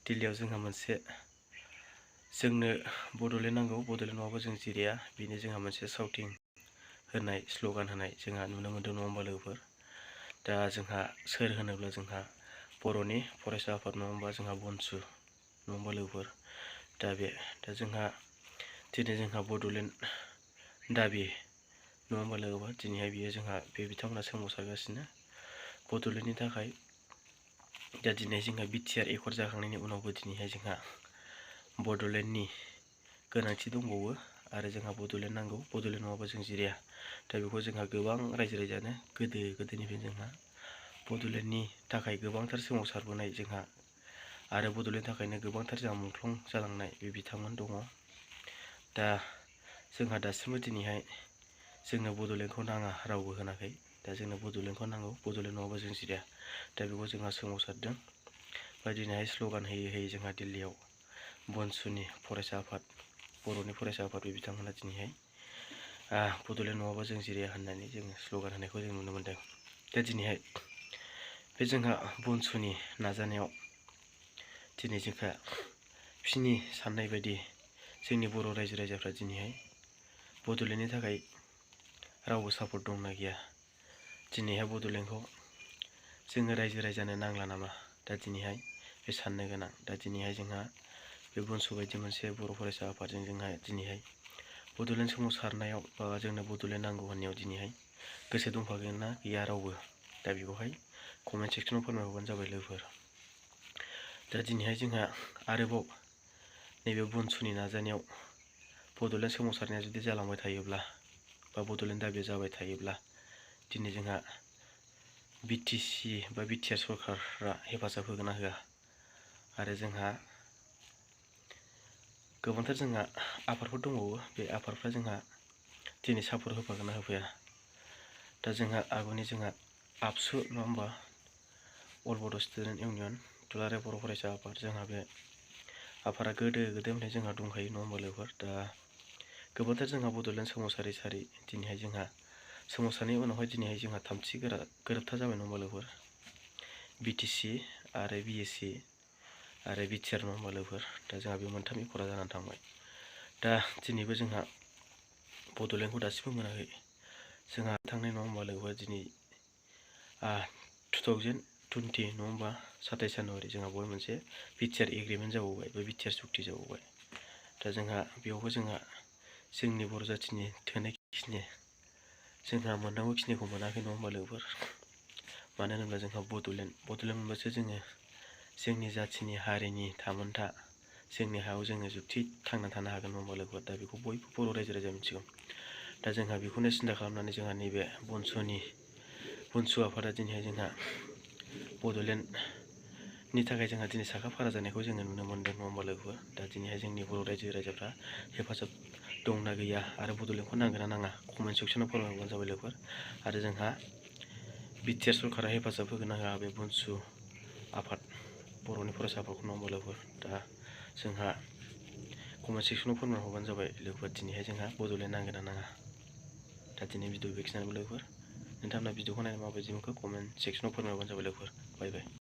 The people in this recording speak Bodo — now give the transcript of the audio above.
दिल्लीयाव जोंहा मोनसे जोंनो बड'लेण्ड नांगौ, बड'लेण्ड नङाबा जों जिराया, बेनि जोंहा मोनसे साउटिं होनाय स्ल'गान होनाय जोंहा नुनो मोन्दों नङा होमबा लोगोफोर। दा जोंहा सोर होनोब्ला जोंहा बर'नि फरायसा आफाद नङा होमबा, जोंहा बनसु नङा होमबा लोगोफोर। दा जोंहा दिनै जोंहा बड'लेण्ड दाबि नङा होमबा लोगोफोर। दिनैहाय जोंहा बिथांमोना सोमावसारगासिनो बड'लेण्डनि थाखाय। दा दिनै जोंहा बिटिआर एकर्ड जाखांनायनि उनावबो दिनैहाय जोंहा बड'लेण्डनि गोनांथि दंबावो आरो जोंहा बड'लेण्ड नांगौ, बड'लेण्ड नङाबा जों जिराया। दा बेखौ जोंहा गोबां रायजो राजायानो गोदोनिफ्राय जोंहा बड'लेण्डनि थाखाय गोबांथार सोमावसारबोनाय जोंहा आरो बड'लेण्डनि थाखायनो गोबांथार जोंहा मुंख्लं जालांनाय बे बिथांमोन दङ। दा जोंहा दासिमबो दिनैहाय जोंनो बड'लेण्डखौ नाङा रावबो होनाखै। दा जोंनो बड'लेण्डखौ नांगौ, बड'लेण्ड नङाबा जों जिराया। दा बेखौ जोंहा सोमावसारदों बा दिनैहाय स्ल'गान होयै जोंहा दिल्लीयाव बनसुनि फरायसा आफाद, बर'नि फरायसा आफाद बे बिथांमोना दिनैहाय बड'लेण्ड नङाबा जों जिराया होननानै जोङो स्ल'गान होनायखौ जों नुनो मोन्दों। दा दिनैहाय बे जोंहा बनसुनि नाजानायाव दिनै जोंहा बिसिनि साननाय बायदि जोंनि बर' रायजो राजाफ्रा दिनैहाय बड'लेण्डनि थाखाय रावबो सापर्ट दंना गैया। दिनैहाय बड'लेण्डखौ जोङो रायजो राजानो नांला नामा, दा दिनैहाय बे साननो गोनां। दा दिनैहाय जोंहा बे बनसु बायदि मोनसे बर' फरायसा आफादजों जोंहा दिनैहाय बड'लेण्ड सोमावसारनायाव बा जोंनो बड'लेण्ड नांगौ होननायाव दिनैहाय गोसो दंखागोन ना गैया रावबो। दा बेखौहाय कमेन्ट सेक्सनाव फोरमायहरबानो जाबाय लोगोफोर। दा दिनैहाय जोंहा आरोबाव नैबे बनसुनि नाजानायाव बड'लेण्ड सोमावसारनाया जुदि जालांबाय थायोब्ला बा बड'लेण्ड दाबिया जाबाय थायोब्ला दिनै जोंहा बिटिसि बा बिटिआर सरकारा हेफाजाब होगोन ना होआ, आरो जोंहा गोबांथार जोंहा आफादफोर दंबावो, बे आफादफ्रा जोंहा दिनै सापर्ट होफागोन ना होफाया। दा जोंहा आगुनि जोंहा आबसु नङा होमबा, अल बड' स्टुडेन्ट इउनियन, दुलाराय बर' फरायसा आफाद, जोंहा बे आफादा गोदोनिफ्राय जोंहा दंखायो नङा होमबा लोगोफोर। दा गोबांथार जोंहा बड'लेण्ड सोमावसारै दिनैहाय जोंहा सोमावसारनायनि उनावहाय दिनैहाय जोंहा थामथि गोरोबथा जाबाय नङा होमबा लोगोफोर। बिटिसि आरो बिएसि आरो बिटिआर नङा होमबा लोगोफोर। दा जोंहा बे मोनथाम एकर्डआ जानानै थांबाय। दा दिनैबो जोंहा बड'लेण्डखौ दासिमबो मोनाखै। जोंहा थांनाय नङा होमबा लोगोफोर, दिनै 2020 नङा होमबा 27 जानुवारि जोंहा बेवहाय मोनसे बिटिआर एग्रिमेन्ट जाबावबाय, बे बिटिआर सुक्ति जाबावबाय। दा जोंहा बेयावबो जोंहा जोंनि बर' जाथिनि थोनायखिनि जोंहा मोननांगौ खिनिखौ मोनाखै नङा होमबा लोगोफोर। मानो होनोब्ला जोंहा बड'लेण्ड मोनबासो जोङो जोंनि जाथिनि हारिनि थामोनथा जोंनि हायाव जोङो जुक्ति थांना थानो हागोन नङा होमबा लोगोफोर। दा बेखौ बयबो बर' रायजो राजाया मिथिगौ। दा जोंहा बेखौनो सिन्था खालामनानै जोंहा नैबे बनसु आफादा दिनैहाय जोंहा बड'लेण्डनि थाखाय जोंहा दिनै साखा फारा जानायखौ जोङो नुनो मोन्दों नङा होमबा लोगोफोर। दा दिनैहाय जोंनि बर' रायजो राजाफ्रा हेफाजाब दंना गैया आरो बड'लेण्डखौ नांगोन ना नाङा कमेन्ट सेक्सनाव फोरमायहरबानो जाबाय लोगोफोर। आरो जोंहा बिटिआर सरकारा हेफाजाब होगोन ना होआ बे बनसु आफाद, बर'नि फरायसा आफादखौ नङा होमबा लोगोफोर। दा जोंहा कमेन्ट सेक्सनाव फोरमायहरबानो जाबाय लोगोफोर, दिनैहाय जोंहा बड'लेण्ड नांगोन ना नाङा। दा दिनै भिडिअ बेखिनियानो लोगोफोर। नोंथांमोना भिडिअखौ नायनानै माबायदि मोनखो कमेन्ट सेक्सनाव फोरमायहरबानो जाबाय लोगोफोर। बाय बाय।